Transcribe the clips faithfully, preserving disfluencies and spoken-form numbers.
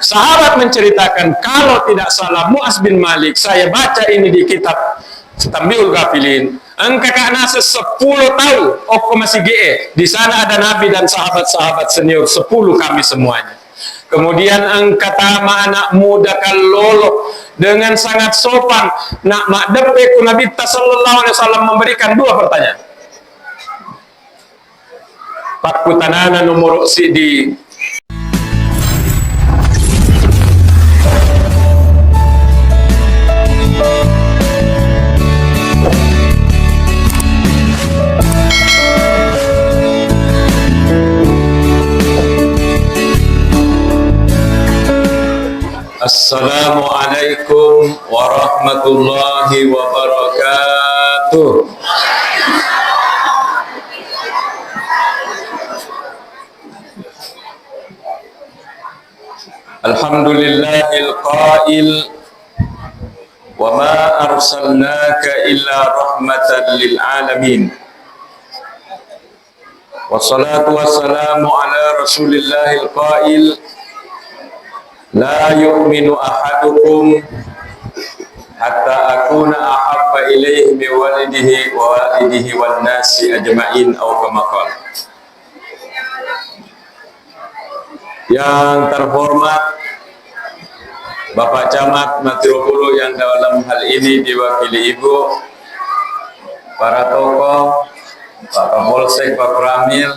Sahabat menceritakan, kalau tidak salah Mu'az bin Malik, saya baca ini di kitab Tanbihul Ghafilin, engka ka naseng seppulo tau okko masigi'e, di sana ada Nabi dan sahabat-sahabat senior, sepuluh kami semuanya. Kemudian engka tama anak muda kallolo dengan sangat sopan, nak maddeppe ku Nabitta sallallahu alaihi wasallam memberikan dua pertanyaan. Pakkutanana nomoro siddi. Assalamualaikum warahmatullahi wabarakatuh. Alhamdulillahil qail, "Wa ma arsalnaka illa rahmatan lil alamin." Wassalatu wassalamu ala Rasulillahil qail, "La yu'minu ahadukum hatta akuna ahabba ilaihi min walidihi wa walidihi wan nasi ajma'in," au kama qala. Yang terhormat Bapak Camat Matirobulu yang dalam hal ini diwakili Ibu, para tokoh, Pak Kapolsek, Pak Koramil,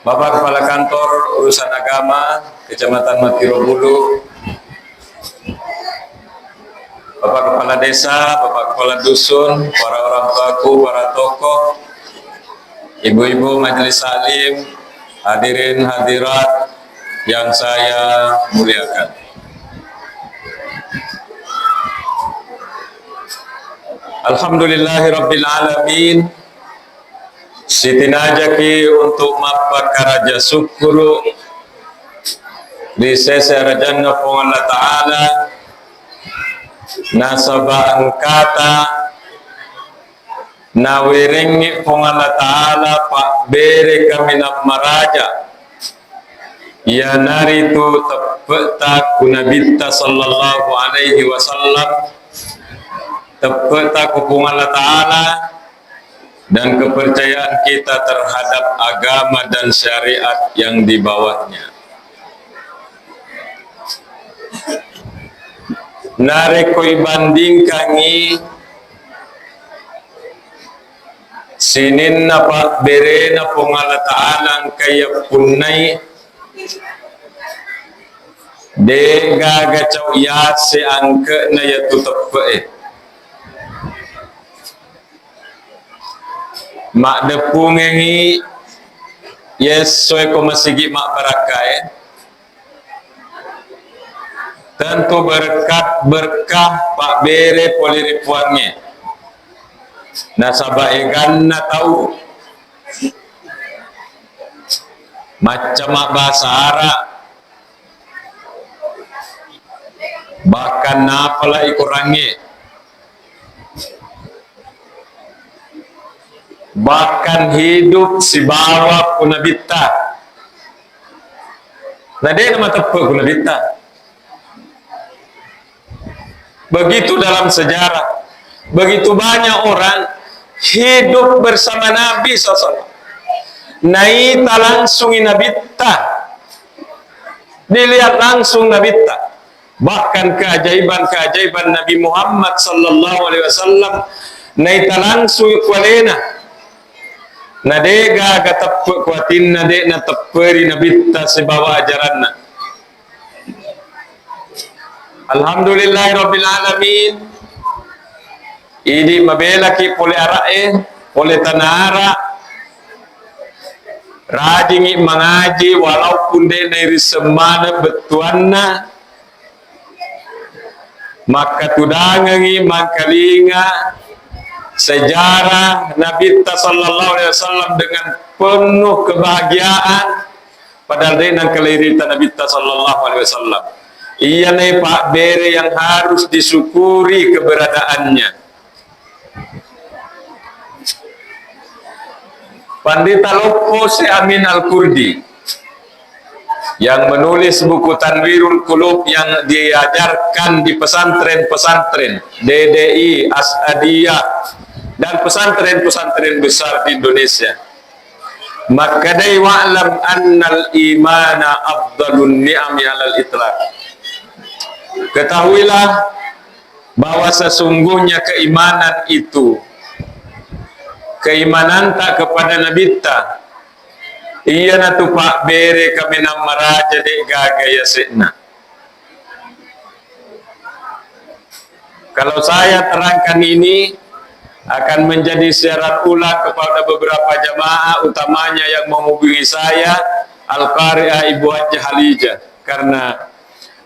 Bapak Kepala Kantor Urusan Agama Kecamatan Matirobulu, Bapak Kepala Desa, Bapak Kepala Dusun, para orang tuaku, para tokoh, ibu-ibu majelis taklim, hadirin hadirat yang saya muliakan. Alhamdulillahirabbil alamin. Sitinajaki untuk mappakaraja sukkuru ri sese arajanna Puang Allah Ta'ala, nasaba engkata nawerengngi Puang Allah Ta'ala pabbere kaminang maraja, iyanaritu teppe'ta ku Nabitta sallallahu alaihi wasallam, teppe'ta ku Puang Allah Ta'ala, dan kepercayaan kita terhadap agama dan syariat yang di bawahnya. Narekko ibandingkangngi sininna pabberena Puang Allah Ta'ala engka yappunnai, de'gaga cau yase angke'na yatu teppe'e. Maddeppungengngi yessoe ko masigi mabbarakkae, tentu berkat berkah pabbere pole ri Puangnge. Nasaba eganna tau macca mabbahasa Arab, bahkan napalai Korangnge, bahkan hidup sibawa ku Nabitta. Na de' namateppe' ku Nabitta. Begitu dalam sejarah, begitu banyak orang hidup bersama Nabi sallallahu alaihi wasallam. Naita langsungi Nabitta, dilihat langsung Nabitta. Bahkan keajaiban-keajaiban Nabi Muhammad sallallahu alaihi wasallam naita langsung ku alena. Na de'gaga teppe' ku atinna, de' natepperi Nabitta sibawa ajaranna. Alhamdulillahirabbil alamin. Idi mabelaki pole ara'e, pole tana ara. Rajingi mangaji walaupun de' nairisseng maneng bettuanna. Makkatudangengi mangkalinga sejarah Nabitta sallallahu alaihi wasallam dengan penuh kebahagiaan. Padahal de' nengka leirita Nabitta sallallahu alaihi wasallam. Iyanae pabbere yang harus disyukuri keberadaannya. Pandita Loppo Syekh Amin Al-Kurdi. yang menulis buku Tanwirul Qulub yang diajarkan di pesantren-pesantren D D I, As'adiyah, dan pesantren-pesantren besar di Indonesia. Makkedai, "Wa'lam annal imana afdalun ni'ami alal itlaq." Ketahuilah bahwa sesungguhnya keimanan itu, keimananta kepada Nabitta, iyanatu pabbere kaminang maraja de' gaga yase'na. Kalau saya terangkan ini, akan menjadi siaran ulang kepada beberapa jamaah, utamanya yang menghubungi saya, Al-Qari'ah Ibu Hajjah Halijah, karena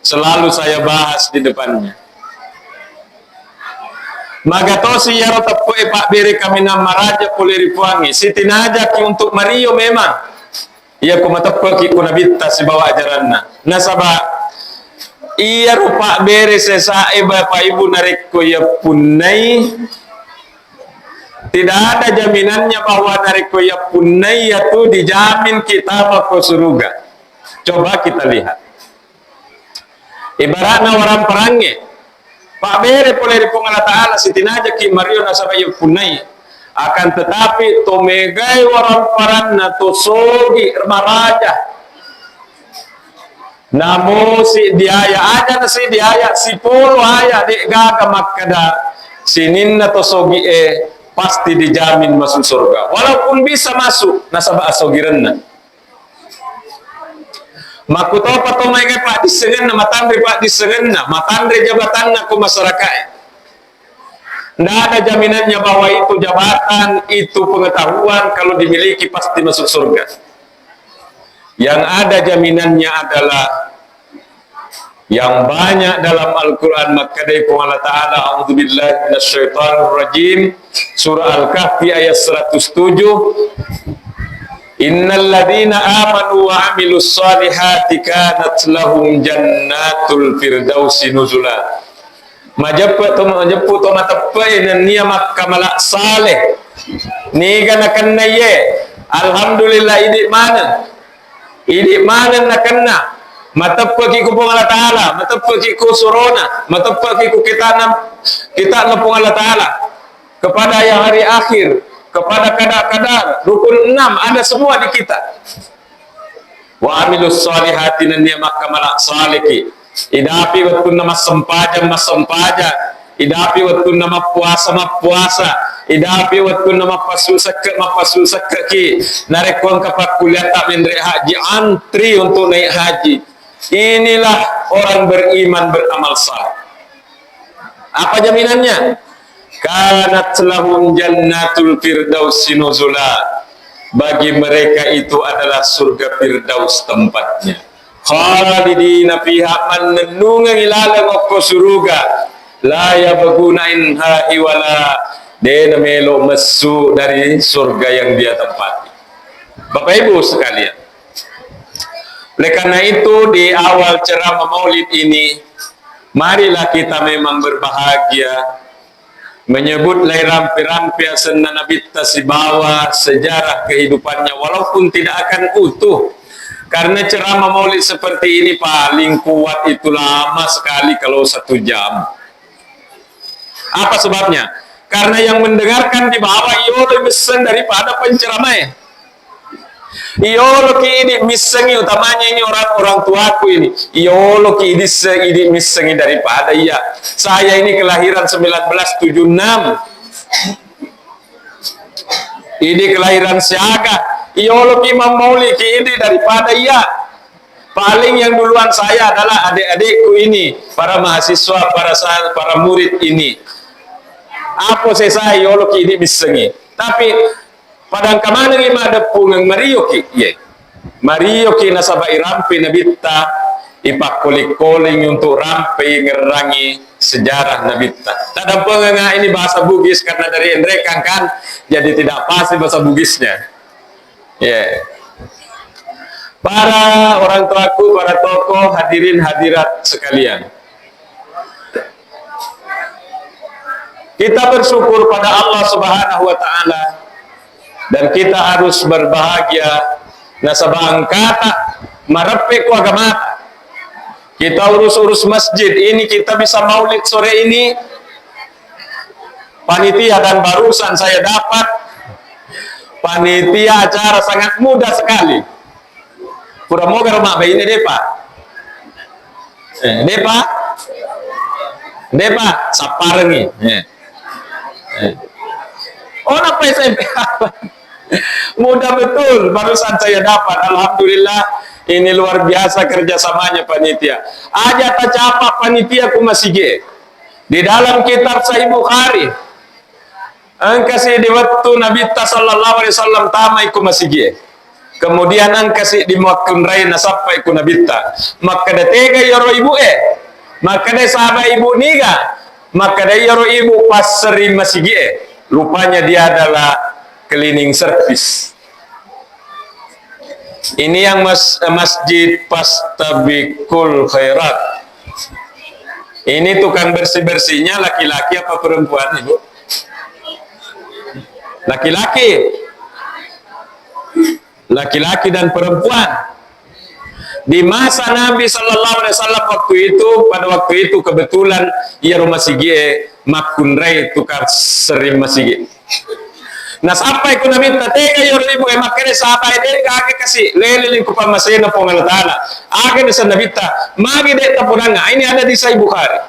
selalu saya bahas di depannya. Magatosi iyaro teppe'e pabbere kaminang maraja pole ri Puangnge, sitinajaki untuk mario memang. Iya, ko mateppe'ki ko Nabitta sibawa ajaranna. Nasaba iyaro pabbere sesae, Bapak Ibu, narekko yappunnai, tidak ada jaminannya bahwa narekko yappunnai yatu dijamin kita mako suruga. Coba kita lihat. Ibaratna waramparangnge, pabbere pole ri Puang Allah Ta'ala, sitinajaki mario nasaba yappunnai. Akan tetapi, to megai waramparanna, to sogi maraja, namosi diaya, aja nasi diaya, sipolo aya, de' gaga makkeda sininna to sogi e pasti dijamin masuk surga. Walaupun bisa masuk, nasaba asogirenna. Makkutopa to maega paddissengenna, matanre paddissengenna, matanre jabatanna ko masyarakae. Ndak ada jaminannya bahwa itu jabatan, itu pengetahuan kalau dimiliki pasti masuk surga. Yang ada jaminannya adalah yang banyak dalam Al-Quran, makkedai Puang Allah Ta'ala, "A'udzubillahi minasyaitonirrajim." Surah Al-Kahfi ayat seratus tujuh, "Innal ladzina amanu wa amilus solihati kanat lahum jannatul firdausi nuzula." Majeppu to, majeppu to mateppe'e nennia makkamala saleh. Niga nakenna iye? Alhamdulillah, idi maneng. Idi maneng nakenna. Mateppe'ki ku Puang Allah Ta'ala, mateppe'ki ku surona, mateppe'ki ku kitana, kitana Puang Allah Ta'ala. Kepada yang hari akhir, kepada qada qadar, rukun enam ada semua di kita. Wa amilus solihati, nennia makkamala saleki. Idapi wettunna massempajang, massempajang. Idapi wettunna mappuasa, mappuasa. Idapi wettunna mappassu sekke, mappassu sekkeki. Narekko engka pakkuliatta menre haji, antri untuk naik haji. Inilah orang beriman beramal saleh. Apa jaminannya? Kanat lahum jannatul firdausi nuzula. Bagi mereka itu adalah surga Firdaus tempatnya. Khalidina fiha, mannennungengi laleng okko suruga. La yabghuna anha hiwala, de namelo messu dari surga yang dia tempati. Bapak Ibu sekalian, oleh karena itu, di awal ceramah Maulid ini, marilah kita memang berbahagia, menyebut lai rampe-rampe asenna Nabitta sibawa sejarah kehidupannya, walaupun tidak akan utuh. Karena ceramah Maulid seperti ini paling kuat itu lama sekali, kalau satu jam. Apa sebabnya? Karena yang mendengarkan di bawah yolo misseng daripada penceramah. Iyoloki idi missengi, utamanya ini orang-orang tuaku ini. Iyoloki idi se-, idi missengi daripada iya. Saya ini kelahiran sembilan belas tujuh enam. Idi kelahiran siaga. Iyoloki mammauliki idi daripada iya. Paling yang duluan saya adalah adik-adikku ini, para mahasiswa, para sa-, para murid ini. Apa sesa iyoloki idi missengi. Tapi Padangka manengngi maddeppungeng, marioki, iye. Marioki nasaba irampe Nabitta, ipakkoling-koling untuk rampe ngerrangi sejarah Nabitta. Tadampengenga ini bahasa Bugis karena dari Enrekang kan, jadi tidak pasti bahasa Bugisnya. Iye. Para orang tuaku, para tokoh, hadirin hadirat sekalian. Kita bersyukur pada Allah Subhanahu wa Ta'ala, dan kita harus berbahagia nasaba engkata Mareppe' ku agamata. Kita urus-urus masjid ini, kita bisa maulid sore ini. Panitia, dan barusan saya dapat, panitia acara sangat muda sekali. Pura moga ro mabbaine, de'pa? Eh, de'pa? De'pa? Sapparengngi. Eh. Eh. Oh, napa S M P? Muda betul, barusan saya dapat. Alhamdulillah, ini luar biasa kerjasamanya panitia. Aja' tacapa' panitia ku masigi. Di dalam kitab Sahih Bukhari, engkasi di wettu Nabitta sallallahu alaihi wasallam tamai ku masigi. Kemudian engkasi di makkunrai nasappai ku Nabitta. Makkeda, "Tega iyaro ibu e?" Makkeda, "Saba' ibu niga?" Makkeda, "Iyaro ibu passerring masigi e." Rupanya dia adalah cleaning service. Ini yang mas-, masjid Pastabikul Khairat. Ini tukang bersih-bersihnya laki-laki apa perempuan, Ibu? Laki-laki. Laki-laki dan perempuan. Di masa Nabi sallallahu alaihi wasallam waktu itu, pada waktu itu kebetulan iyaro masigi e makkunrai tukang serring masigi. Nasappai ku Nabitta, "Tega iyaro ibu e?" Makkeda, "Saba' e de' gaga kasi, leleni ku pammasena Puang Allah Ta'ala." Aga naseng Nabitta, "Magi de' tapodangnga?" Ini ada di Sahih Bukhari.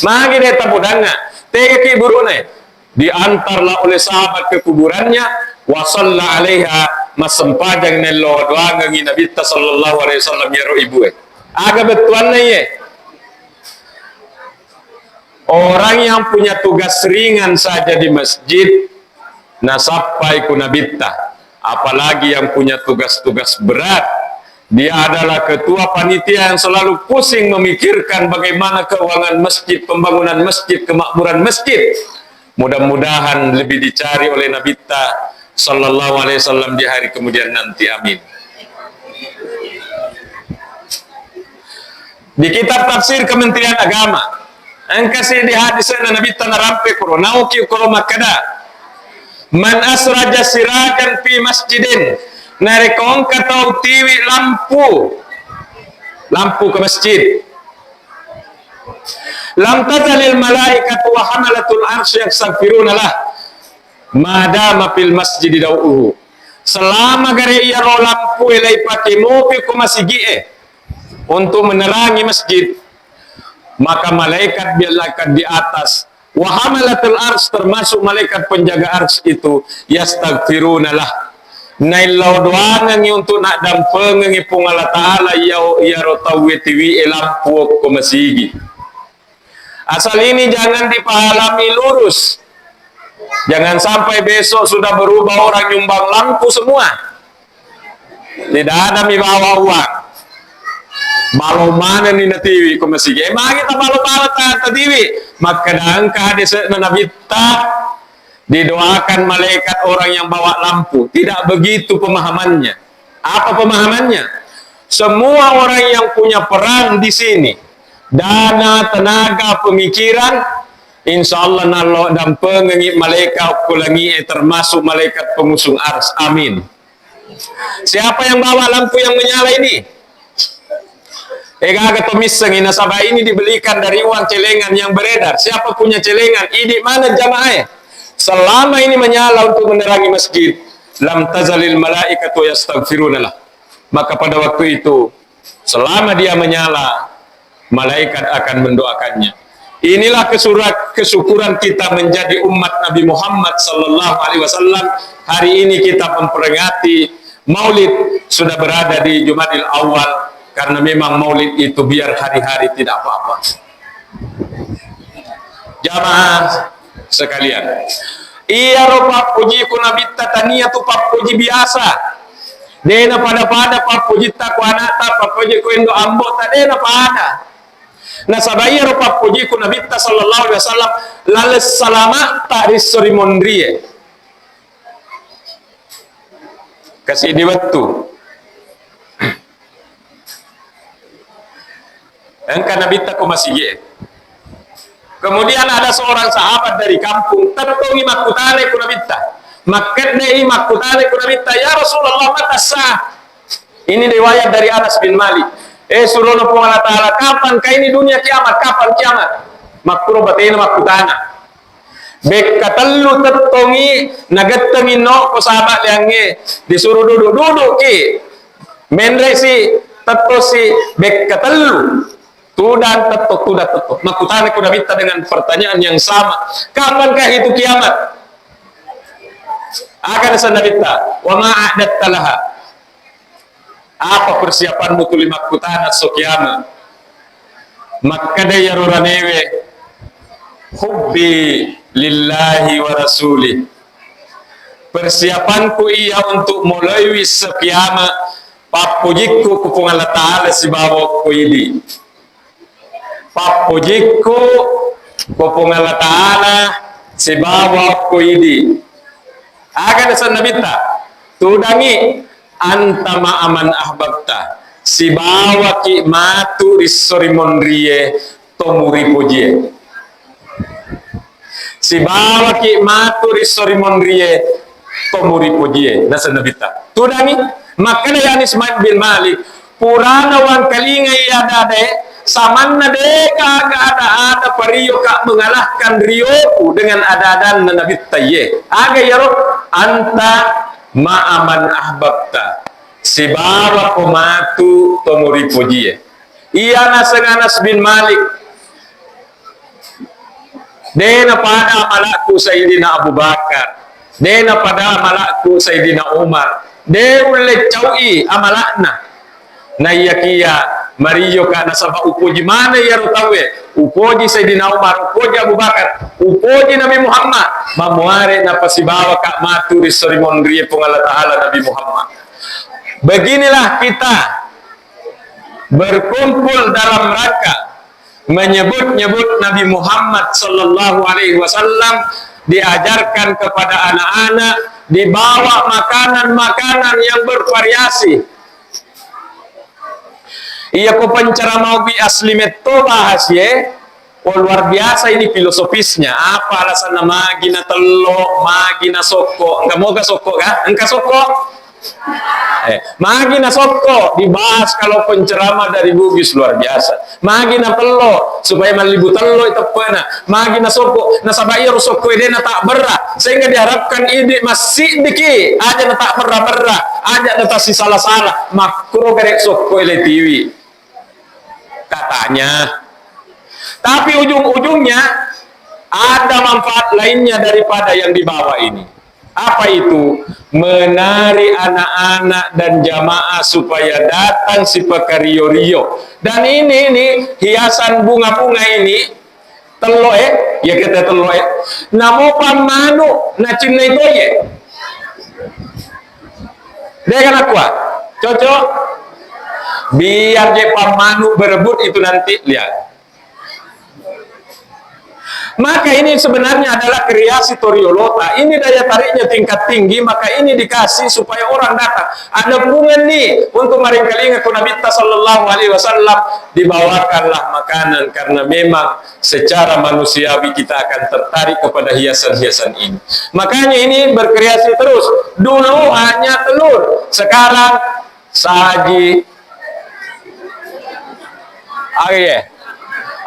"Magi de' tapodangnga? Tega ki burune?" Diantarlah oleh sahabat ke kuburannya, wa shalla alaiha, massempajang nello doangengngi Nabitta sallallahu alaihi wasallam iyaro ibu e. Aga bettuanna iye? Orang yang punya tugas ringan saja di masjid, nasappai ku Nabitta. Apalagi yang punya tugas-tugas berat. Dia adalah ketua panitia yang selalu pusing memikirkan bagaimana keuangan masjid, pembangunan masjid, kemakmuran masjid. Mudah-mudahan lebih dicari oleh Nabitta sallallahu alaihi wasallam di hari kemudian nanti. Amin. Di kitab tafsir Kementerian Agama, engkasi di hadisna Nabitta narampe koro, nauki koro makkeda, "Man asraja sirajan fi masjidin," narekko engka tau tiwi lampu, lampu ke masjid, "lam tazalil malaikatu wa hamalatul arsy yastaghfiruna lah, ma dama fil masjidi dau'uhu." Selama gare iyaro lampu e laipake mopi ko masigi e, untuk menerangi masjid, maka malaikat, malaikat di atas, wa hamalatul ars, termasuk malaikat penjaga ars itu, yastaghfiruna lah, naillau doangengngi untuk naddampengengngi Puang Allah Ta'ala iya-, iyaro tauwe tiwi e lampu okko masigi. Asal ini jangan dipahami lurus. Jangan sampai besok sudah berubah orang nyumbang lampu semua. Tidak ada mi bawa uang. Balo manenni natiwi ko masigi. Eh, magi tabalo-balo ta-, tatiwi. Makkeda engka hadisna Nabitta, didoakan malaikat orang yang bawa lampu. Tidak begitu pemahamannya. Apa pemahamannya? Semua orang yang punya peran di sini, dana, tenaga, pemikiran, insya Allah nallo dampengengi malaikat ko langi e, termasuk malaikat pengusung ars. Amin. Siapa yang bawa lampu yang menyala ini? Eh, gaga to missengi, nasaba ini dibelikan dari uang celengan yang beredar. Siapa punya celengan? Idi mana jamaah e? Selama ini menyala untuk menerangi masjid, lam tazalil malaikatu yastaghfiruna lah. Maka pada waktu itu, selama dia menyala, malaikat akan mendoakannya. Inilah kesurat-, kesyukuran kita menjadi umat Nabi Muhammad sallallahu alaihi wasallam. Hari ini kita memperingati Maulid, sudah berada di Jumadil Awal, karena memang Maulid itu biar hari-hari tidak apa-apa. Jamaah sekalian, iyaro pappojiku Nabitta tania tu pappoji biasa. De' napada-pada pappojitta ku ana'ta, pappoji ku indo' ambo'ta, de' napada. Nasaba iyaro pappojiku Nabitta sallallahu alaihi wasallam laleng salamatta ri esso ri monrie. Kasi di wettu. Engka Nabitta ko masigi e. Kemudian ada seorang sahabat dari kampung, tettongi makkutana ku Nabitta. Makkedde i makkutana ku Nabitta, "Ya Rasulullah, mata sah?" Ini riwayat dari Anas bin Malik. Eh, surono Puang Allah Ta'ala, "Kapan ka ini dunia kiamat? Kapan kiamat?" Makkuro batena makkutana. Bekka tellu tettongi nagettengi no ko sahabat liangnge, disuro duduk-duduk ki. Menre si, tetto si, bekka tellu. Tudang tetto, tudang tetto. Makkutana ko Nabitta dengan pertanyaan yang sama, "Kapankah itu kiamat?" Aga nasenna Nabitta, "Wa ma a'datta laha?" Apa persiapanmu tuli makkutana so kiamat? Makkeda iyaro ranewe, "Hubbi lillahi wa rasulih." Persiapanku iya untuk moloiwi so kiamat, pappojikku ku Puang Allah Ta'ala sibawa okko idi. Pappojikku ko Puang Allah Ta'ala sibawa okko idi. Aga nasenna Nabitta? Tudangi, "Anta ma'a man ahbabta." Sibawaki matu risso rimonrie to muripojie. Sibawaki matu risso rimonrie to muripojie, nasenna Nabitta. Tudangi, makkeda Anas bin Malik, "Purana wangkalingai ada-adae, samanna degaga ada-ada parioka mengalahkan rioku dengan ada-adanna Nabitta iye." Aga iyaro? "Anta ma'a man ahbabta." Sibawako matu to muripojie. Iya naseng Anas bin Malik, "De napada amalakku Sayyidina Abu Bakar, de napada amalakku Sayyidina Umar, de ulle cau'i amalakna. Naiyakiya mariyoka nasaba upoji maneng iyaro tauwe, upoji Sayyidina Umar, upoji Abu Bakar, upoji Nabi Muhammad, mamuare napasibawaka matu risso rimonrie Puang Allah Ta'ala Nabi Muhammad." Beginilah kita berkumpul dalam rangka menyebut-nyebut Nabi Muhammad sallallahu alaihi wasallam, diajarkan kepada anak-anak, dibawa makanan-makanan yang bervariasi. Iya ko penceramah wi asli metto bahas ye, oh, luar biasa ini filosofisnya. Apa alasanna magi na tello, magi na sokko? Engka moga sokko, ga? Engka sokko? Eh, magi na sokko dibahas kalau penceramah dari Bugis luar biasa. Magi na tello supaya mallibu tello teppena. Magi na sokko, nasaba iyaro sokko de na tak berra, sehingga diharapkan idi massidiki aja na tak berra-berra, aja na tak sisala-sala. Makkuro gare sokko ele tiwi. Katanya. Tapi ujung-ujungnya ada manfaat lainnya daripada yang dibawa ini. Apa itu? Menarik anak-anak dan jamaah supaya datang sipakario-rio. Dan ini, ini hiasan bunga-bunga ini, tello e, ya kita tello e. Namo pammanu nacinnai toye. Dega nakua, cocok? Biar je pammanu berebut itu nanti, lihat. Maka ini sebenarnya adalah kreasi toriolota. Ini daya tariknya tingkat tinggi, maka ini dikasih supaya orang datang. Ada hubungan nih untuk maringkalinga ku Nabitta sallallahu alaihi wasallam, dibawakanlah makanan karena memang secara manusiawi kita akan tertarik kepada hiasan-hiasan ini. Makanya ini berkreasi terus. Dulu hanya telur, sekarang saji, aga ye,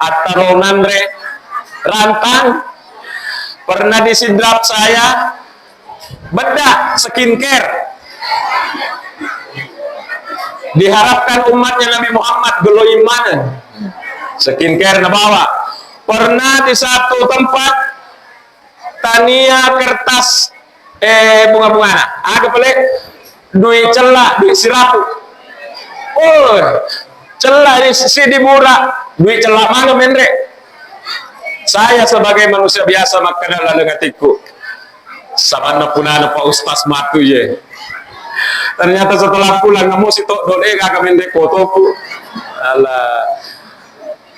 attaro nanre, rantang, pernah disidrap saya, bedak, skincare. Diharapkan umatnya Nabi Muhammad glowing maneng. Skincare nabawa. Pernah di satu tempat, tania kertas, eh, bunga-bungana. Aga pale? Dui cella, dui siratu. Oh, cella di sidi bura, dui cella mana menre. Saya sebagai manusia biasa makkeda laleng atikku, sabanna punana Pak Ustaz matu ye. Ternyata setelah pulang, kamu si tok dole kaka menre kotoku. Alah.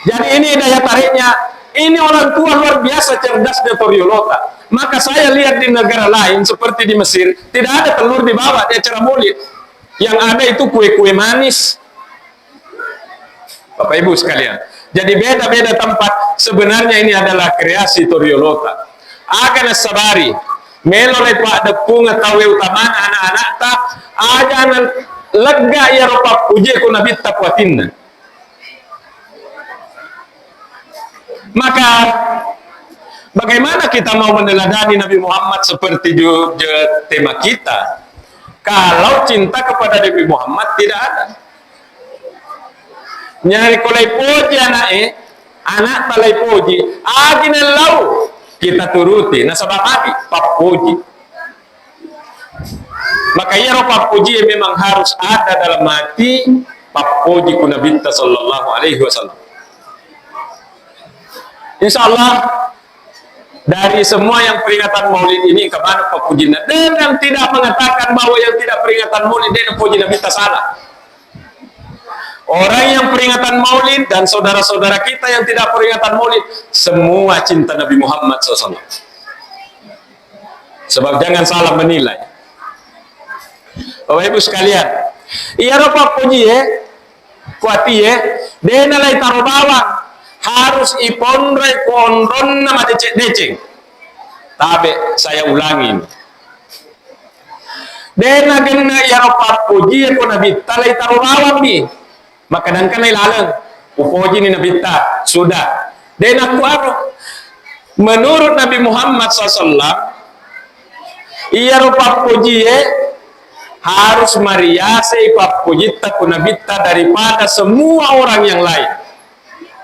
Jadi ini daya tariknya, ini orang tua luar biasa cerdasnya toriolota. Maka saya lihat di negara lain seperti di Mesir, tidak ada telur dibawa di acara maulid. Yang ada itu kue-kue manis. Bapak Ibu sekalian, jadi beda-beda tempat. Sebenarnya ini adalah kreasi toriolota. Aga nassabari, melo lepa deppung tauwe utamana anak-anakta, aja nan Lega iyaro pappojie ko Nabitta kuatinna. Maka, bagaimana kita mau meneladani Nabi Muhammad seperti ju-, ju-, tema kita, kalau cinta kepada Nabi Muhammad tidak ada? Nyari ko laipoji ana'e, ana'ta laipoji, agi nallau, kita turuti, nasaba magi pappoji. Maka iyaro pappojie memang harus ada dalam hati, pappoji ku Nabitta sallallahu alaihi wasallam. Insya Allah, dari semua yang peringatan Maulid ini, kemana pappojinna? Dan yang tidak mengatakan bahwa yang tidak peringatan Maulid dia poji Nabitta, salah. Orang yang peringatan Maulid dan saudara-saudara kita yang tidak peringatan Maulid, semua cinta Nabi Muhammad sallallahu alaihi wasallam. Sebab jangan salah menilai. Bapak Ibu sekalian, iyaro pappojie, kuatie, de nalaitaro bawang, harus iponroi ko onronna madeceng-deceng. Tabe, saya ulangi. De nagenna iyaro pappojie ko Nabitta laitaro bawang mi. Makkadangkana ilaleng, upojini Nabitta, sudah. De nakkuaro. Menurut Nabi Muhammad sallallahu alaihi wasallam, iyaro pappojie harus mariasei pappojitta ku Nabitta daripada semua orang yang lain.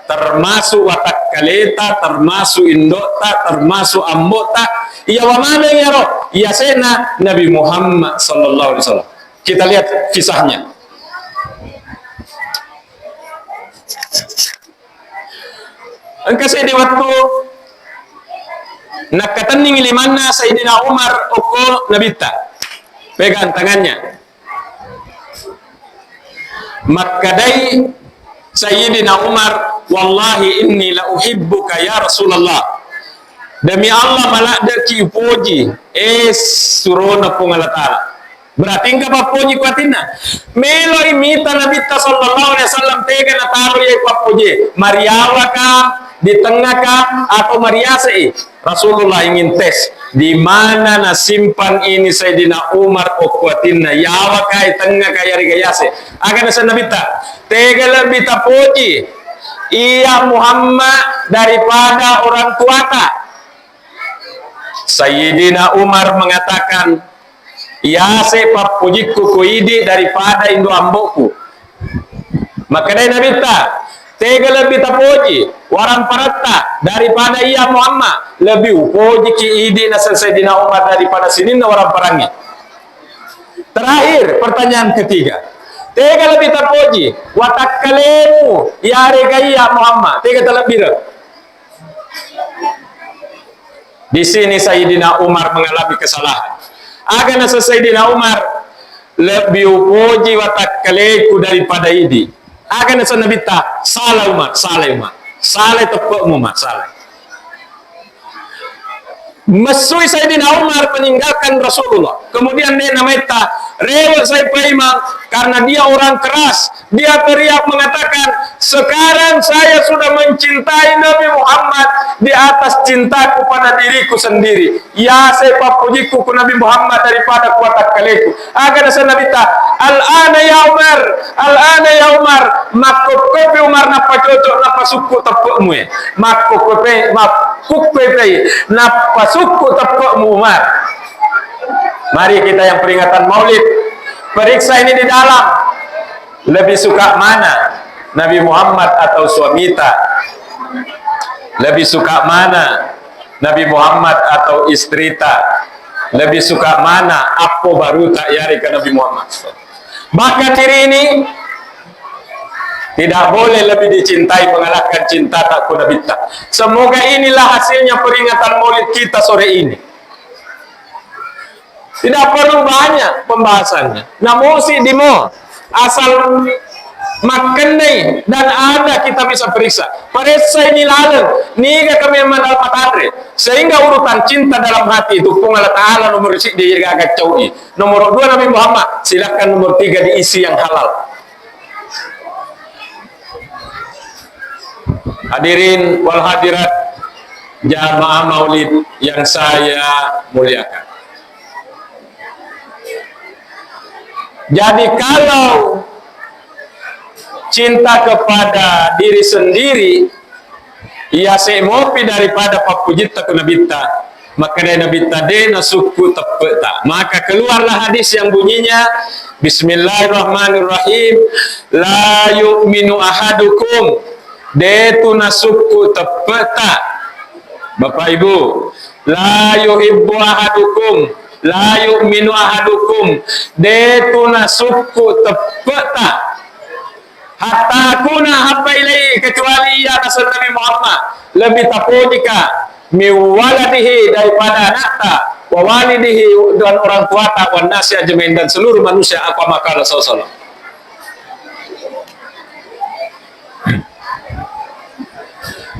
Termasuk watakkaleta, termasuk indo'ta, termasuk ambo'ta, iyawa maneng iyaro, iyase'na Nabi Muhammad sallallahu alaihi wasallam. Kita lihat kisahnya. Engka seddi wettu nakkatenningi limanna Sayyidina Umar okko Nabitta. Pegang tangannya. Makkedai Sayyidina Umar, "Wallahi inni la uhibbuka ya Rasulullah." Demi Allah, maladde'ki upoji, eh, surona Puang Allah Ta'ala. Berarti engka pappoji kuatinna. Meloi mita Nabitta sallallahu alaihi wasallam tega nataro iye pappoji. Mariawaka, di tengngaka, atau mariasei. Rasulullah ingin tes, di mana nasimpan ini Sayyidina Umar okkuatinna, yawaka, tengngaka, yarega yase. Aga nasenna Nabitta, tega lebbi tapoji iya Muhammad daripada orang tuata? Sayyidina Umar mengatakan, "Yase pappojikku ko idi daripada indo ambo'ku." Makkedai Nabitta, "Tega lebbi tapoji waramparatta daripada iya Muhammad?" Lebbi upojiki idi naseng Sayyidina Umar daripada sininna waramparangnge. Terakhir, pertanyaan ketiga. Tega lebbi tapoji watakkalemu yarega iya Muhammad? Tega talebbireng? Di sini Sayyidina Umar mengalami kesalahan. Aga naseng Sayyidina Umar, "Lebbi upoji watakkaleku daripada idi." Aga naseng Nabitta, "Salah Umar, salah Umar. Salah teppe'mu Umar, salah." Messui Sayyidina Umar meninggalkan Rasulullah. Kemudian de namaitta, rewe' sai paimeng karena dia orang keras. Dia teriak mengatakan, "Sekarang saya sudah mencintai Nabi Muhammad di atas cintaku pada diriku sendiri. Yase pappojikku ku Nabi Muhammad daripada ku watakkaleku." Aga naseng Nabitta, "Al-ana ya Umar, al-ana ya Umar." Makkokkopi Umar nappa cocok, nappa sukku teppe'mu e. Makkokkopi, makkokkopi nappa sukku teppe'mu Umar. Mari kita yang peringatan Maulid, periksa ini di dalam. Lebih suka mana, Nabi Muhammad atau suamita? Lebih suka mana, Nabi Muhammad atau istrita? Lebih suka mana, appo baruta yarega Nabi Muhammad? Bahkan diri ini tidak boleh lebih dicintai mengalahkan cintata ku Nabitta. Semoga inilah hasilnya peringatan Maulid kita sore ini. Tidak perlu banyak pembahasannya. Namosi dimo, asal makkennai dan ada kita bisa periksa. Paressai ni laleng, niga kami mendapat anre. Sehingga urutan cinta dalam hati itu Puang Allah Ta'ala nomor siddi gaga caui. Nomor dua Nabi Muhammad, silakan nomor tiga diisi yang halal. Hadirin wal hadirat, jamaah maulid yang saya muliakan. Jadi, kalau cinta kepada diri sendiri, iya se mopi daripada pappujitta ku Nabitta, makkedai Nabitta, de nasukku teppe'ta. Maka keluarlah hadis yang bunyinya, Bismillahirrahmanirrahim, la yu'minu ahadukum, de tu nasukku teppe'ta. Bapak Ibu, la yuhibbu ahadukum, la yu'minu ahadukum, de tu nasukku teppe'ta. Hatta akuna habba ilaihi, kecuali iya naseng Nabi Muhammad lebih tapojika min waladihi, daripada anakta, wa walidihi, dan orang tuata, wan nasi ajmain, dan seluruh manusia, aku makala sallallahu alaihi wasallam.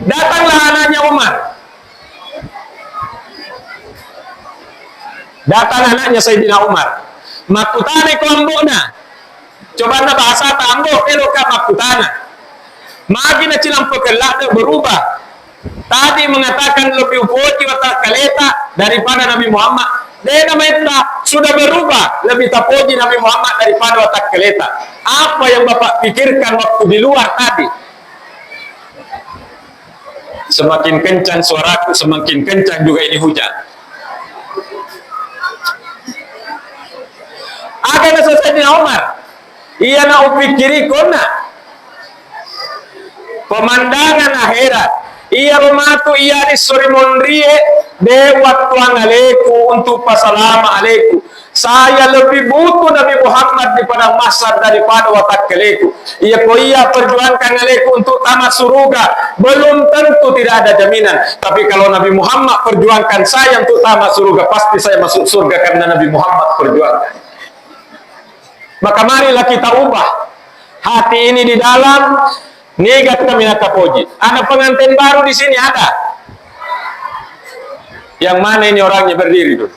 Datanglah anaknya Umar. Datang anaknya Sayyidina Umar. Makkutana ko ambo'na. Cobanna bahasa ta, ambo, eloka makkutana. Magi nacilampekeng ladde berubah. Tadi mengatakan lebih upoji watakkaleta daripada Nabi Muhammad. Dena metta sudah berubah, lebih tapoji Nabi Muhammad daripada watakkaleta. Apa yang Bapak pikirkan waktu di luar tadi? Semakin kencang suaraku, semakin kencang juga ini hujan. Aga naseng Sayyidina Umar, iyana upikkiri konna pemandangan akhirat. Iyaro matu iya ri sori monrie, de wattuang aleku untuk pasalama aleku. Saya lebih butuh Nabi Muhammad di padang mahsyar daripada watakkaleku. Iya ko iya perjuangkan aleku untuk tamat suruga, belum tentu, tidak ada jaminan. Tapi kalau Nabi Muhammad perjuangkan saya untuk tamat suruga, pasti saya masuk surga karena Nabi Muhammad perjuangkan. Maka marilah kita ubah hati ini di dalam, niga kaminang tapoji. Ada pengantin baru di sini, ada? Yang mana ini orangnya, berdiri dulu.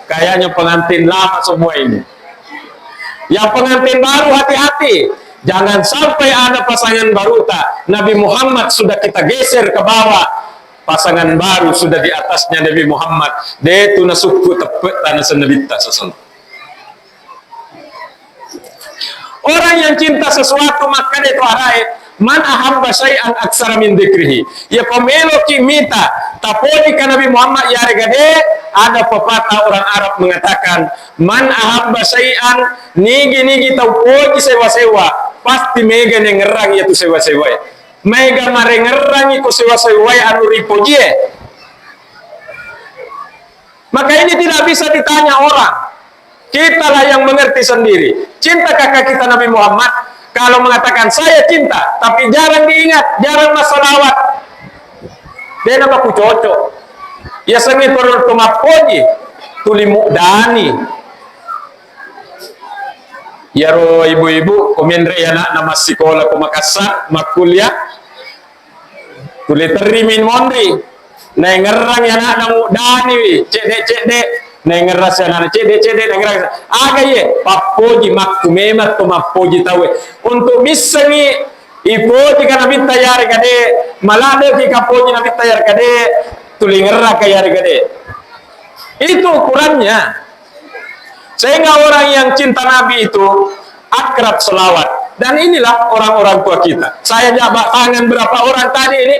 Kayaknya pengantin lama semua ini. Yang pengantin baru, hati-hati. Jangan sampai ada pasangan baru ta. Nabi Muhammad sudah kita geser ke bawah. Pasangan baru sudah di atasnya Nabi Muhammad. De tu nasukku teppe'ta naseng Nabitta sallallahu alaihi wasallam. Orang yang cinta sesuatu, makkeda tu arae, "Man ahabba syai'an aksara min dzikrihi." Ya, ko meloki mita tapojika Nabi Muhammad, yarega de, ada pepatah orang Arab mengatakan, "Man ahabba syai'an," nigi-nigi tau poji sewa-sewa, pasti mega nengngerang iya tu sewa-sewae. Mega marengngerangi ko sewa-sewae anu ripojie. Maka ini tidak bisa ditanya orang. Kitalah yang mengerti sendiri. Cinta kakak kita Nabi Muhammad, kalau mengatakan, "Saya cinta," tapi jarang diingat, jarang massalawat, dena baku cocok. Yasengnge to, to mappoji, tuli muddani. Iyaro ibu-ibu, ko menre anakna massikola ko Makassar, makkuliah, tuli terrimi monri, naengngerrangi anakna muddaniwi, cedde-cedde, naengngerrasi anakna cedde-cedde, naengngerrasi. Aga iye? Pappoji, makku memang to mappoji tauwe. Untuk missengi ipojika Nabitta yarega de, maladeki kapoji Nabitta yarega de, tuli ngerraka yarega de. Itu ukurannya. Sehingga orang yang cinta Nabi itu akrab selawat. Dan inilah orang-orang tua kita. Saya jabat tangan berapa orang tadi ini,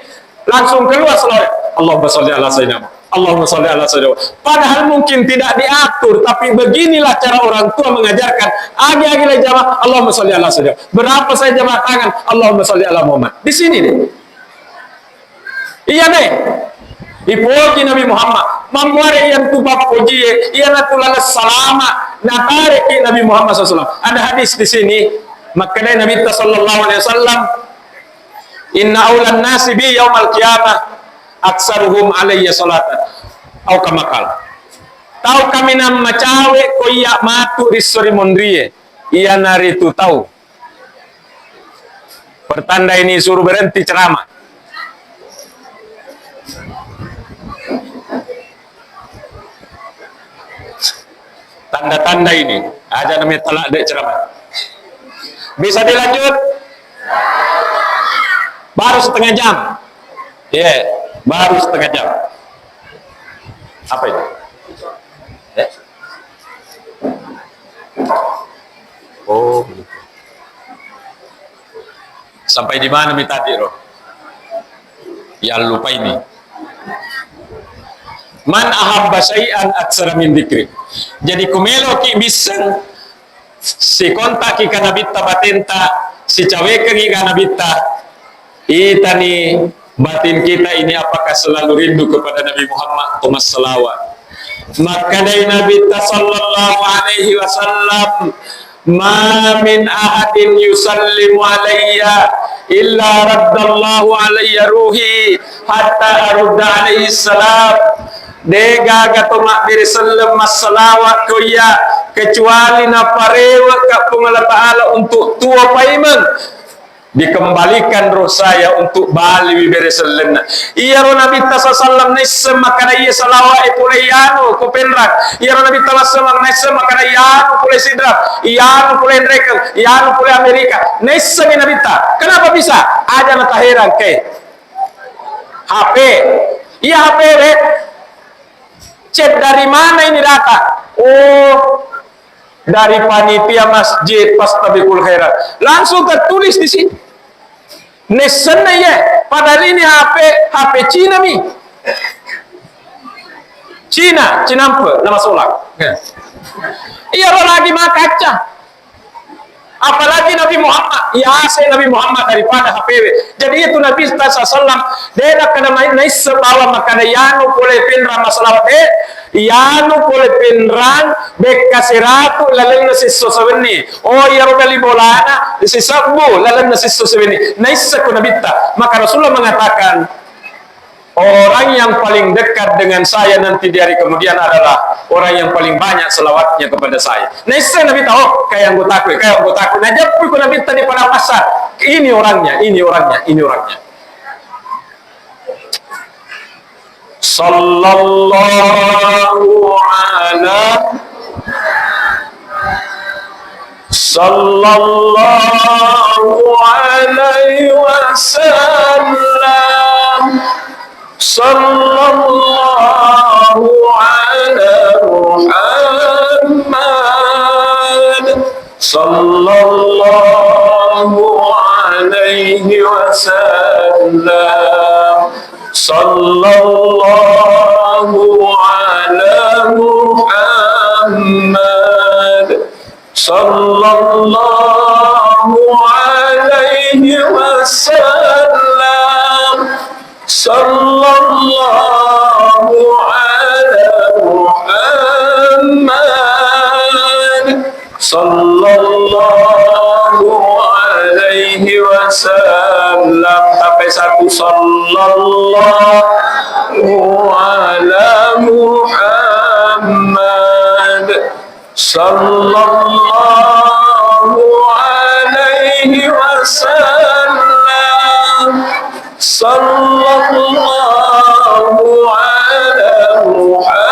langsung keluar selawat. Allahumma sholli ala sayyidina Muhammad. Allahumma sholli ala sayyidina Muhammad. Padahal mungkin tidak diatur, tapi beginilah cara orang tua mengajarkan. Agi-agi lah jamaah, Allahumma sholli ala sayyidina Muhammad. Berapa saya jabat tangan, Allahumma sholli ala Muhammad. Di sini nih. Iya deh. Ipoji Nabi Muhammad. Mammuare yang tu pappoji, iya natu laleng salama. Natareki Nabi Muhammad sallallahu alaihi wasallam. Ada hadis di sini. Makkedai Nabi sallallahu alaihi wasallam, "Inna aulan nasi bi yaumal qiyamah aksaruhum alayya salatan." Au kama qala. Tau kaminang macawe ko iya matu ri sori monrie. Iyanaritu tau. Pertanda ini suruh berhenti ceramah. Tanda-tanda ini, aja namanya talak dek ceramah. Bisa dilanjut? Baru setengah jam. Iya, baru setengah jam. Apa itu? Eh? Oh. Sampai di mana mi tadi ro? Yallupaini. Man ahabba syai'an aksara min dzikri. Jadi, ku meloki bisseng, sikontaki ka Nabitta batenta, sicawekengi ka Nabitta, itani batin kita ini apakah selalu rindu kepada Nabi Muhammad atau massalawat. Makkedai Nabitta sallallahu alaihi wasallam, "Ma min ahadin yusallimu alayya illa raddallahu alayya ruhi hatta arudda alaihi salam." Degaga to mabbere selleng massalawat ko iya, kecuali naparewe ka Puang Allah Ta'ala untuk tuo paimeng, dikembalikan roh saya untuk baliwi bere sellenna. Iyaro Nabitta sallallahu alaihi wasallam naisseng makkada iya salawat e pole iyanu ko Penrang. Iyaro Nabitta sallallahu alaihi wasallam naisseng makkada iyanu pole Sidrap, iyanu pole Nrekeng, iyanu pole Amerika. Naissengi Nabitta. Kenapa bisa? Aja nataherang ke. H P. Iya H P we. Cek dari mana ini data? Oh, dari panitia masjid Fastabiqul Khairat. Langsung tertulis di sini. Nessenna iya, padahal ini H P, H P Cina mi. Cina, Cinampe, nama solang. Ya. Iya, lo lagi makaca. Apalagi Nabi Muhammad, ya, saya Nabi Muhammad daripada H P W. Jadi itu Nabi sallallahu alaihi wasallam, de nakkeda mai-, naisseng bawang makkeda iyanu pole Penrang massalawat, de, iyanu pole Penrang bekka seratu lalenna sisso sewenni. Oh, iyaro bali bolana sisebbu lalenna sisso sewenni. Naisseng ko Nabitta. Maka Rasulullah mengatakan, orang yang paling dekat dengan saya nanti di hari kemudian adalah orang yang paling banyak selawatnya kepada saya. Naisseng Nabitta, oh, kayak anggotaku, kayak anggotaku. Najeppu ko Nabitta di padang mahsyar. Ini orangnya, ini orangnya, ini orangnya. Sallallahu ala, sallallahu alaihi wasallam. Sallallahu ala Muhammad. Sallallahu alaihi wasallam. Sallallahu ala Muhammad. Sallallahu alaihi wasallam. Sallallahu ala Muhammad. Sallallahu alaihi wasallam. Sampai satu. Sallallahu ala Muhammad. Sallallahu alaihi wasallam. Sallallahu ala Muhammad.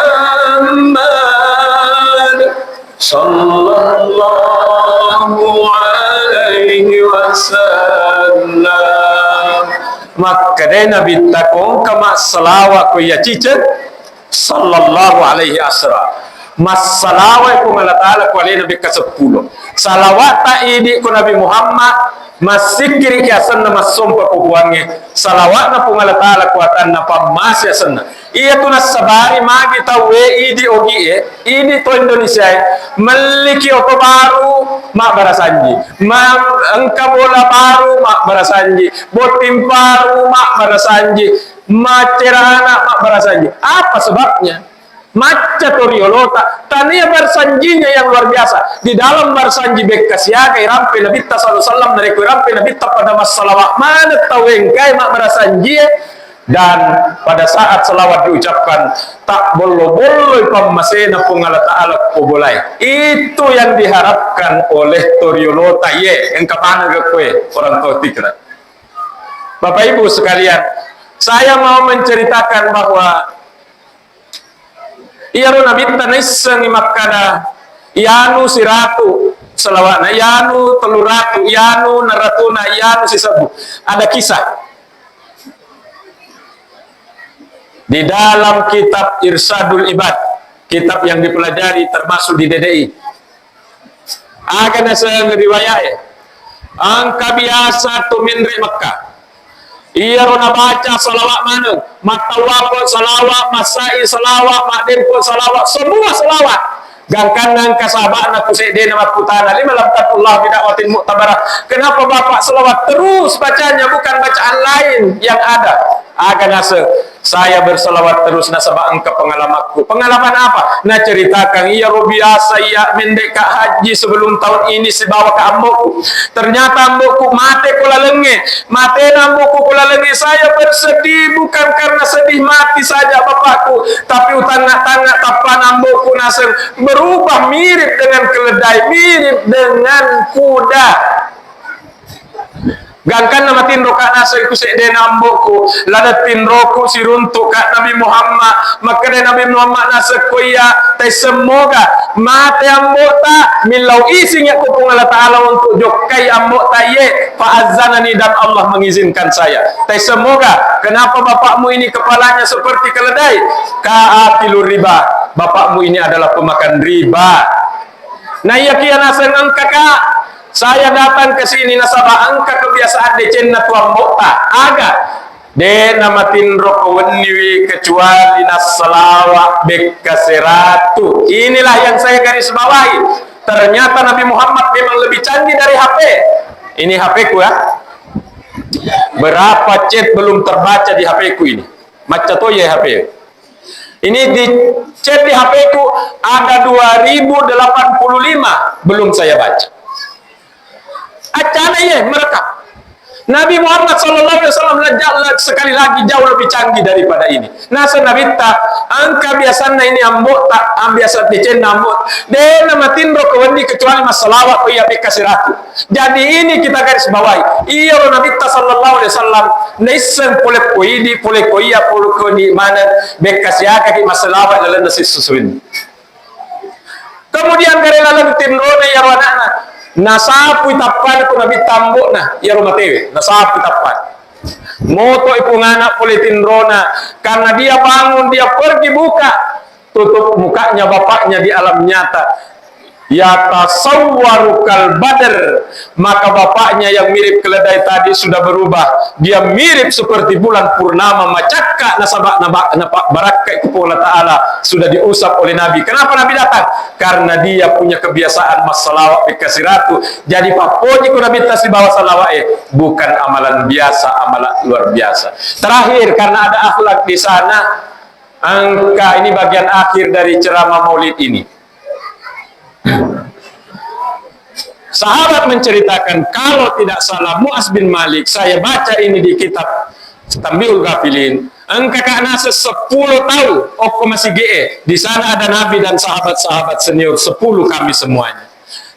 Sallallahu alaihi wasallam. Makkedai Nabitta, ko engka massalawa ko iya ciceng, sallallahu alaihi asra. Massalawai Puang Allah Ta'ala ko alena bekka seppulo. Salawata idi ko Nabi Muhammad, massikkiriki asenna, massompa ko Puangnge. Salawatna Puang Allah Ta'ala ko atanna, pammase asenna. Iyatu nassabari magi tauwe idi ogie, idi to Indonesia e, melliki oto baru mabbarasanji, ma-, engka bola baru mabbarasanji, botting baru mabbarasanji, macerana mabbarasanji. Apa sebabnya? Macca to riolota, tania barsanjinya yang luar biasa. Di dalam barsanji bekka siaga irampe Nabitta sallallahu alaihi wasallam, narekko irampe Nabitta pada massalawa maneng tau engkae mabbarasanjie, dan pada saat salawat diucapkan, tak bollo-bolloi pammasena Puang Allah Ta'ala ko bolae. Itu yang diharapkan oleh to riolota, ye, engka maneng koe orang tua tikra. Bapak Ibu sekalian, saya mau menceritakan bahwa iyaro Nabitta naissengi makkada, iyanu siratu salawatna, iyanu telluratu, iyanu naratuna, iyanu sisebbu. Ada kisah. Di dalam kitab Irsyadul Ibad, kitab yang dipelajari termasuk di D D I, Aga naseng riwayat e? Engka biasa to menre Mekka. Iyaro nabaca salawat maneng, mattawaf salawat, massai salawat, maddempo salawat, semua salawat. Gangkanna engka sahaba'na ku seddena makkutana, "Lima lam tad'ullah bida'watin mu'tabarah?" Kenapa Bapak salawat terus bacanya, bukan bacaan lain yang ada? Aga naseng, "Saya bersalawat terus nasaba engka pengalamanku." Pengalaman apa? Naceritakan, "Iyaro biasa iya mendekka haji sebelum tahun ini sibawa ke amboku. Ternyata amboku mate ko lalengnge. Matena amboku ko lalengnge, saya bersedih bukan karena sedih mati saja bapakku, tapi utangnga-tangnga tappana amboku naseng berubah mirip dengan keledai, mirip dengan kuda." Gangkanna matinro ka naseng ku seddena amboku, ladang tinroku siruntuk ka Nabi Muhammad. Makkeda Nabi Muhammad naseng ko iya, taisseng moga mate ambo'ta, millau izin yakko Puang Allah Ta'ala untuk jokkai ambo'ta iye, fa azanani, dan Allah mengizinkan saya. Taisseng moga, kenapa bapakmu ini kepalanya seperti keledai? Ka akilu riba, bapakmu ini adalah pemakan riba. Naiyakiya naseng engka, Kak, saya datang ke sini nasaba engka kebiasaan decenna tu ambo'ta. Aga? De namatinro ko wenniwi kecuali nassalawa bekka seratu. Inilah yang saya garis bawahi. Ternyata Nabi Muhammad memang lebih canggih dari H P. Ini H P-ku ya. Berapa chat belum terbaca di H P-ku ini? Macca to ya H P. Ini di chat di H P-ku ada dua ribu delapan puluh lima belum saya baca. Accana iye merekam. Nabi Muhammad sallallahu alaihi wasallam la-, la-, sekali lagi jauh lebih canggih daripada ini. Naseng Nabitta, engka biasanna ini ambo'ta, ah, biasa decenna ambo'. De namatinro ko wenni kecuali massalawa ko iya bekka siratu. Jadi ini kita garis bawahi. Iyaro Nabitta sallallahu alaihi wasallam naisseng pole ko idi, pole ko iya, pole ko di mana bekka siagaki massalawa lalenna sissusuin. Kemudian gare laleng tinrona iyaro anakna, nasapui tappana ko Nabitta ambo'na iyaro matewe, nasapui tappana. Moto'i pungana pole tinrona, karena dia bangun, dia pergi buka, tutup mukanya bapaknya di alam nyata. Yatasawwaru kal badr, maka bapaknya yang mirip keledai tadi sudah berubah. Dia mirip seperti bulan purnama, macakka nasaba naba-, napa-, barakkai ku Puang Allah Ta'ala, sudah diusap oleh Nabi. Kenapa Nabi datang? Karena dia punya kebiasaan massalawat bekka siratu. Jadi pappoji ku Nabitta sibawa salawat e, bukan amalan biasa, amalan luar biasa. Terakhir, karena ada akhlak di sana, engka ini bagian akhir dari ceramah Maulid ini. Sahabat menceritakan, kalau tidak salah Mu'az bin Malik, saya baca ini di kitab Tanbihul Ghafilin, engka ka naseng seppulo tau okko masigi'e. Di sana ada Nabi dan sahabat-sahabat senior, sepuluh kami semuanya.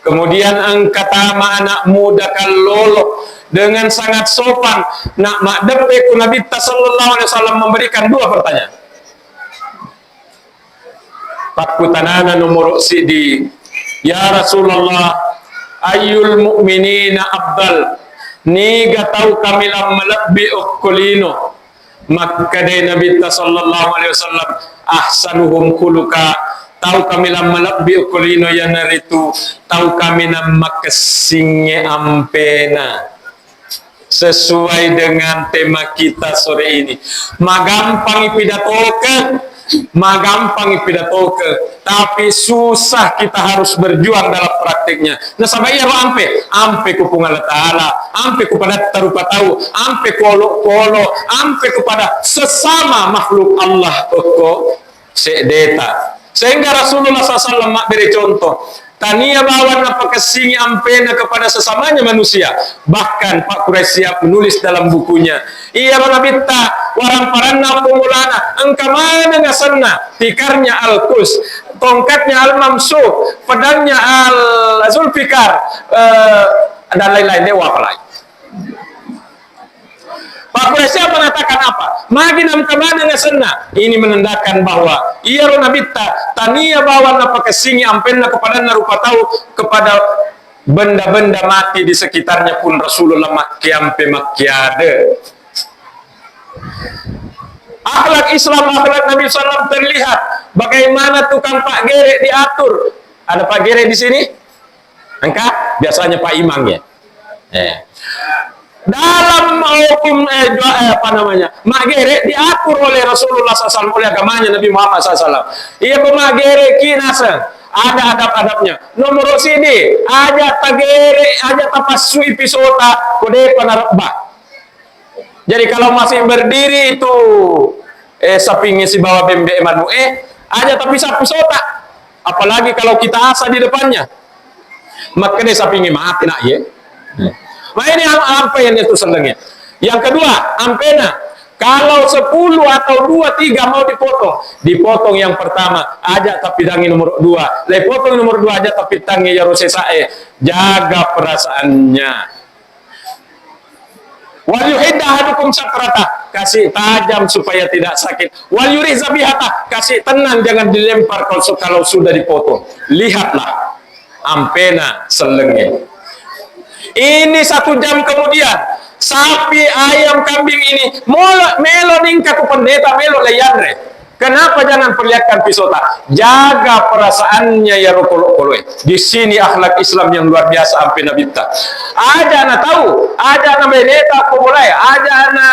Kemudian engka tama anak muda kallolo dengan sangat sopan, nak maddeppe ku Nabitta sallallahu alaihi wasallam memberikan dua pertanyaan. Pakkutanana nomoro siddi, "Ya Rasulullah, ayyul mu'minina afdal? Niga tau kaminang malebbi okko lino?" Makkedai Nabitta sallallahu alaihi wasallam, "Ahsanuhum khuluqa." Tau kaminang malebbi okko lino iyanaritu tau kaminang makessingnge ampena. Sesuai dengan tema kita sore ini. Magampangi pidatokeng, magampangi pidatokeng, tapi susah kita harus berjuang dalam prakteknya. Nasaba iyaro ampe, ampe ku Puang Allah Ta'ala, ampe ku padatta rupa tau, ampe ku olok-olok, ampe ku pada sesama makhluk Allah okko seddeta. Sehingga Rasulullah sallallahu alaihi wasallam mabbere contoh, tania bawang napakessingi ampena kepada sesamanya manusia. Bahkan Pak Quraisy Siap menulis dalam bukunya, iyaro Nabitta waramparanna pemulana, engka maneng asenna, tikarnya Al-Qus, tongkatnya Al-Mamsuh, pedangnya Al-Zulfikar, eh, dan lain-lain, dewa apalagi. Pak Quraisy mengatakan apa? Magi namka maneng asenna. Ini menandakan bahwa iyaro Nabitta tania bawang napakessingi ampenna kepadanna rupa tau, kepada benda-benda mati di sekitarnya pun Rasulullah makkiampe makkiade. Akhlak Islam, akhlak Nabi sallallahu alaihi wasallam terlihat. Bagaimana tukang Pak Gere diatur? Ada Pak Gere di sini? Engka biasanya Pak Imam ya. Eh. Dalam hukum, eh, jua-, eh, apa namanya, maggere diatur oleh Rasulullah sallallahu alaihi wasallam, oleh agamanya Nabi Muhammad sallallahu alaihi wasallam. Iya, ko maggere ki naseng, ada adab-adabnya. Nomor sidi, aja tagere, aja tapassui pisota ko depa narebba. Jadi kalau masih berdiri itu, eh, sapingnge sibawa bembe manu, eh, aja tapi sapu sota. Apalagi kalau kita asa di depannya. Makkeda sapingnge mati nak ye. Nah, ini am-, ampe yang itu sellengnge. Yang kedua, ampena. Kalau sepuluh atau dua, tiga mau dipotong, dipotong yang pertama, aja tapi dangi nomor dua. Le potong nomor dua aja tapi tangi ya rose sae. Jaga perasaannya. Wal yuhidda ahadukum syafrata, kasih tajam supaya tidak sakit. Wal yurih zabihata, kasih tenang, jangan dilempar kalau su-, kalau sudah dipotong. Lihatlah, ampena sellengnge. Ini satu jam kemudian, sapi, ayam, kambing ini molo-, melo ningka ku pendeta, melo leyanre. Kenapa jangan perlihatkan pisota? Jaga perasaannya ya rokolo-koloe. Di sini akhlak Islam yang luar biasa ampe Nabitta. Aja na tahu, aja na beneta ko bolae, aja na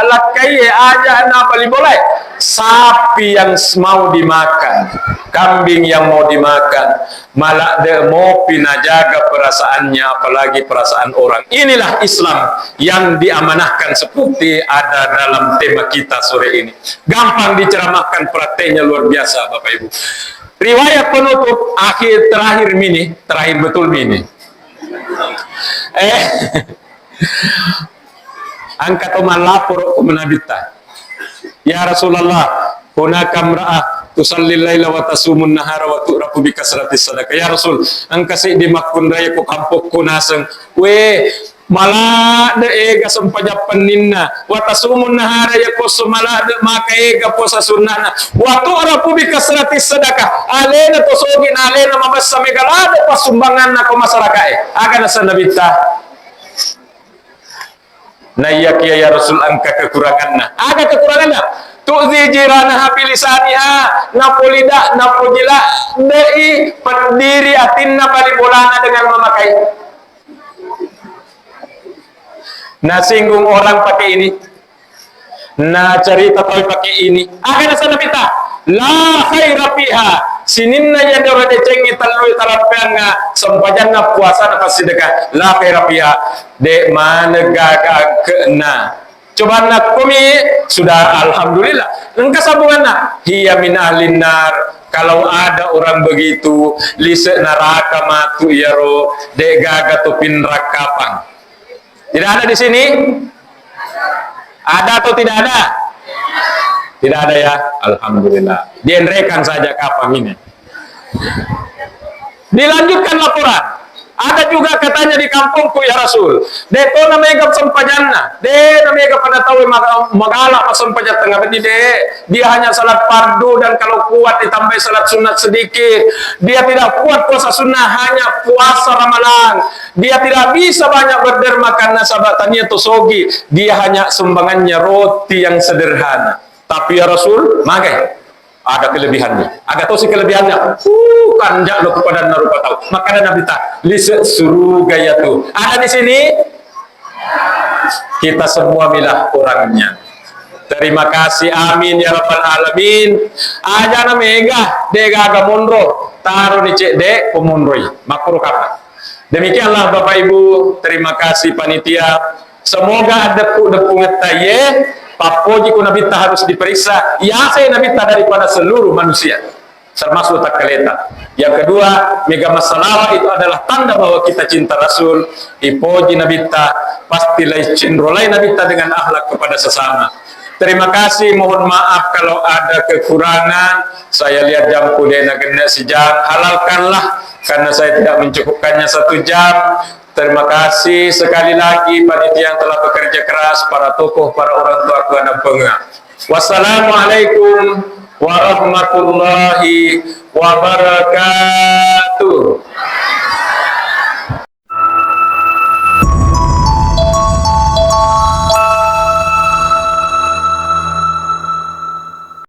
lakkai, aja na bali bolae. Sapi yang s-, mau dimakan, kambing yang mau dimakan, maladde mopi najaga perasaannya, apalagi perasaan orang. Inilah Islam yang diamanahkan seperti ada dalam tema kita sore ini. Gampang diceramahkan, prakteknya luar biasa, Bapak Ibu. Riwayat penutup akhir terakhir mini, terakhir betul mini. Eh, angka to malapor ko Nabitta. Ya Rasulullah, hunaka mra'ah tusalli laila wa tasumun nahara wa tu'rafu bi kasratis sadaqah. Ya Rasul, engka seddi makkunrai ko kampokku naseng. We, maladde ega sempajang penninna, wa tasumun nahara, ya koso maladde maka ega puasa sunnana, wa tu'rafu bi kasratis sadaqah, alena to sogi na alena mabessa mega ladde passumbanganna ko masyarakae. Aga naseng Nabitta? Naiyakia ya Rasul engka kekuranganna. Aga kekuranganna? Tu'zi jiranaha bilisaniha, napolida, napojiladde'i peddiri atinna bali bolana dengan memakai. Nasinggung orang pakai ini. Nacerita tau pakai ini. Aga naseng Nabitta? La khaira fiha. Sininna iya doro decengnge tellue tarampeangnga, sempajanna, puasana, passidekah. La khaira fiha. De maneng gaga angke'na. Cobanna komi sudah alhamdulillah. Engka sambunganna. Hiya min ahlin nar. Kalau ada orang begitu, lise neraka matu iyaro, de gaga to pinrang kapang. Tidak ada di sini? Ada atau tidak ada? Tidak ada ya. Alhamdulillah. Dienrekan saja kapang ini. Dilanjutkan laporan. Ada juga katanya di kampungku, ya Rasul. De to na mega sempajanna. De na mega pada tau maga-, magala massempajang tengah benni, de. Dia hanya salat fardu dan kalau kuat ditambahi salat sunat sedikit. Dia tidak kuat puasa sunnah, hanya puasa Ramalang. Dia tidak bisa banyak berderma karena sabab tania to sogi. Dia hanya sumbangannya roti yang sederhana. Tapi ya Rasul, magai. Ada kelebihannya. Aga tosi kelebihannya? Uh, kanjak lo kepada rupa tau. Makanya Nabitta, lise suruga ya tuh. Ada di sini? Kita semua milah orangnya. Terima kasih, amin ya rabbal alamin. Aja na mega, de gaga monro, taro ni cedde, pemonroi. Makuru kapang. Demikianlah Bapak Ibu, terima kasih panitia. Semoga depu-depungetta ye, pappoji ku Nabitta harus diperiksa, yase Nabitta daripada seluruh manusia, termasuk takkaleta. Yang kedua, mega massalawa itu adalah tanda bahwa kita cinta Rasul, ipoji Nabitta, pasti lai cinrolai Nabitta dengan akhlak kepada sesama. Terima kasih, mohon maaf kalau ada kekurangan. Saya lihat jamku de na genne sijam, halalkanlah karena saya tidak mencukupkannya satu jam. Terima kasih sekali lagi panitia yang telah bekerja keras, para tokoh, para orang tua, keluarga pengawas. Wassalamualaikum warahmatullahi wabarakatuh.